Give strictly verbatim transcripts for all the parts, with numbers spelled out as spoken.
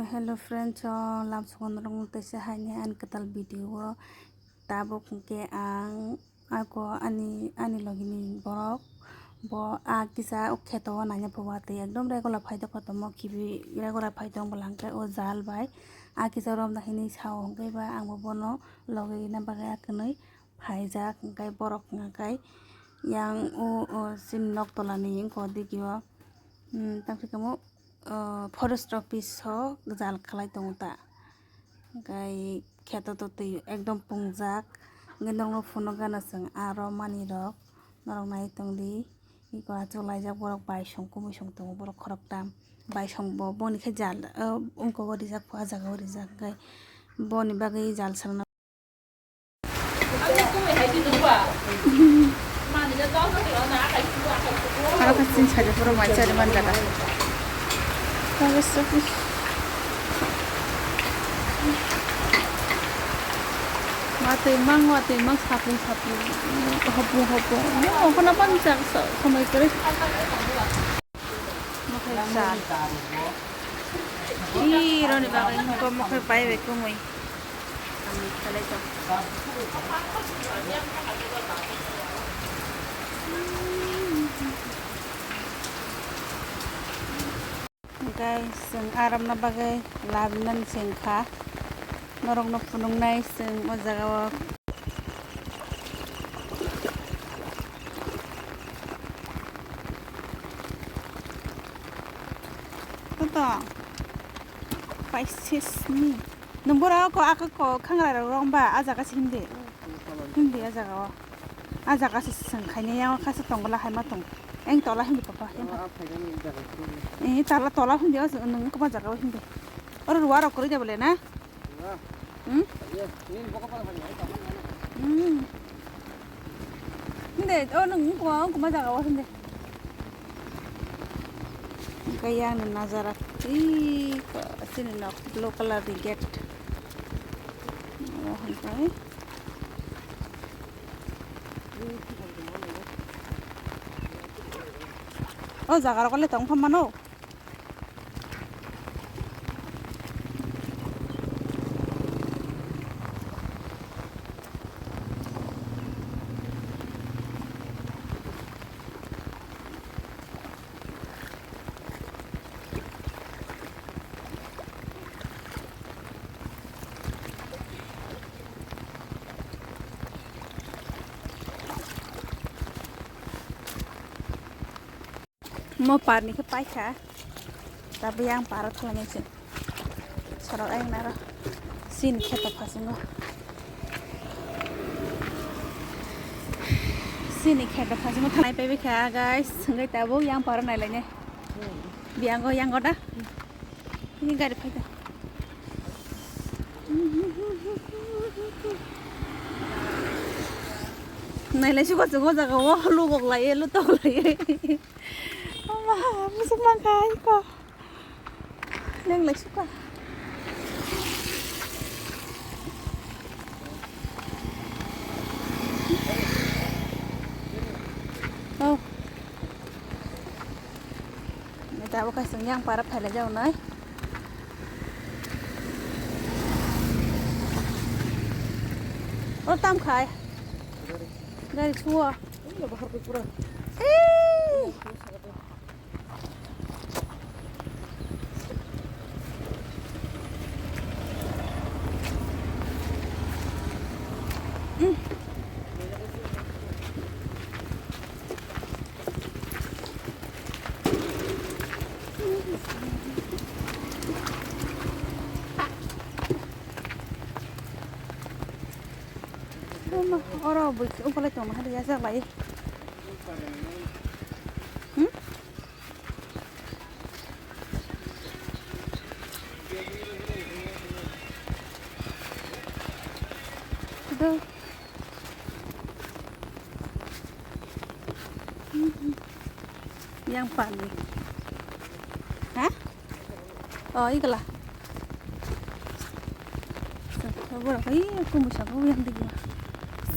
Hello friends, o lamsogo norokno teisa haini ani kwtal video o. Tabuk hwnkhe ang ako ani, ani logini borok bo a kisa o kheto o naina phuba twi ekdom regular phai tongkha tomo kibi regular phai tong bwla hwnkhe o jal bai a kisa romna hinwi sao hwnkhe ba ang bo bono logi na bagwi a kwnwi phaijak hwnkhe borok hwnkhe yang o, o chini nok tolani wngkha o digi o, hmm, tang khe tamo, o, forest office o jal khlai tongo ta. Hwnkhe kheto to twi ekdom pungjak. Hwnkhe norokno phunuk gana chwng aro manwirok norok nai tongdi. Eko achuk laijak borok baisong kumusong tongo borok khoroktam. Baisong bo boni khe jal, o, wngkok o rijak phu, a jaga o rijak hwnkhe boni bagwi jal salna. Aro khe chini sajak borok mai chari man jaga. Post office. Watwi mang, watwi mang, sapung, sapung, hopung, hopung. Okhorno bangsa somoi kwrwi. Mokhai sa. Ih, roni bagwi mokhai bai bai kumui. Ang khalai tong. Guys, chwng aramna bagwi labinani se wngkha. Norokno phunuknai chwng o jaga o. Toto. Paisisni. Nwng borok ako, ako khangra rok romba, a jaga se himdi. Himdi a jaga o. A jaga se swng khainai, yang kha se tongo la hai ma tong. Eng tola himdi papa, yang pha. Eh, tola, tola himdi o, nwng kwma jaga o himdi. Oro ruwa rok kwrwi de bole na? Hmm? Hmm. Himdi, o nwng kwma, kwma jaga o himdi. Hwnkhe yang ni najara twi chini nok blue colour ni gate. Oro hwnkhe. O jaga rok le tong pha mano. Mo parni khe paikha. Tabuk yang paro thalangwi se. Sorok ayang naro. Sini kheto phasingo. Sini kheto phasingo thanai paibai kha, guys. Hwnkhe tabuk yang paro nailainai. Biyango, yango da? Ini gari phaida. Nailai suka chwng o jaga o lubok lai, lutok lai. Ama, musuk mangkha iko. Leng lai suka. Oh. Tabuk kaisa yang para phailai jago nai. O tam khai. Gari suwa. Ei. Oro bwswk ongkhorlai tongma hai ya jak lai. Hmm? Do. Yang pani. Ha? Oh, ikla. Borok bai kumbui sabo yang digi.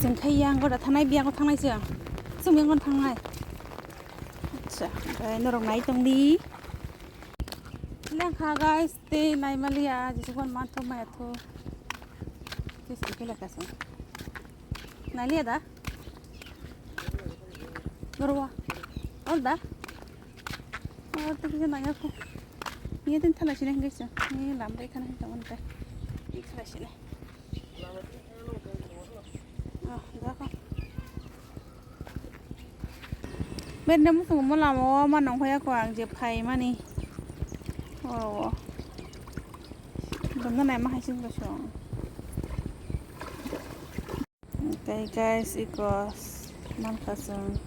Sengkhai yang goda thanai biang thangnai se. Sum yang thangnai. Acha, bai norok nai tongdi. Na, Kha guys, tei naimaliya, jisukon mantho maya tho. Tei sini kela kaso. Nailiya da? Norwa. Or da? Or tei kisa nanya ko. Ni tin thala sini guys. Ni lambai thana hin tawon ta. Ni thala sini. Ah, da ko. Benne muchungo mo lama o ma nongkhorya ko ang je phaimani. Oro o. Bumno naima hai sing bwsong. Tei guys, iko mankha chwng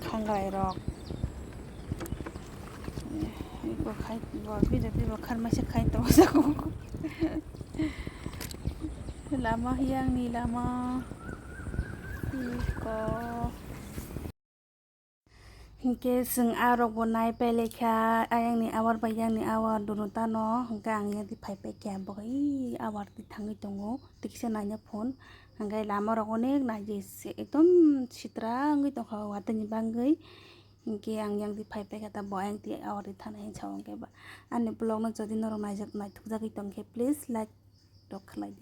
khangrai rok. Iko khai bo bida bibo kharmaisa khai tongo jago. Lama yang ni lama. Iko. Hinkhe chwng a rok bo nai pailai kha, ayang ni awar bai yang ni awar dunu tano, hinkhe ang yang di phai pai kha, bo hai awar di thangwi tongo, tikisa naina phone, hinkhe lama rok onek nai je se ekdom sitra wngwi tongkha watwi ni bagwi, hinkhe ang yang di phai pai kha, ta bo ayang di awar di thana hinwi sa o, hinkhe ba ani vlog no jodi norok naijak naithok jagwi tongkhe please like rok khlai di.